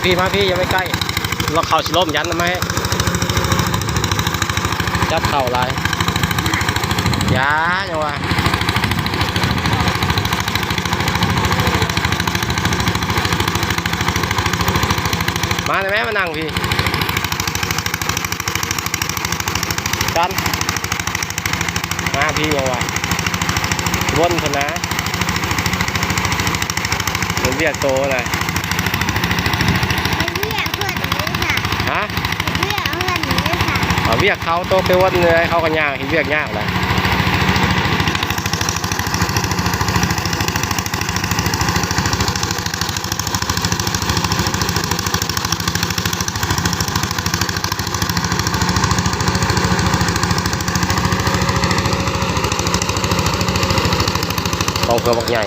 ພີ່ມາພີ່ ຢ່າໄປໃກ້ ລະເຂົ້າຊິລົ້ມ ຢັນນຳໃຫ້ ຈັບເຂົ້າຫຼາຍ ຢ່າ ຫຍັງວະ ມາໄດ້ແມ້ ມານັ່ງພີ່ ຈັນ ມາພີ່ຫຍັງວະ ວົນພຸ້ນນະ ເຮັດວຽກໂຕນະ ເຮັດວຽກເພິ່ນຢູ່ໃສ? ຮະ? ເຮັດວຽກເພິ່ນຢູ່ໃສ? ເອົາວຽກເຂົາ ໂຕໄປວົນເລີຍ ເຂົາກໍຍ່າງເຮັດວຽກຍາກແຫຼະ. ກອງເຄືອບັກໃຫຍ່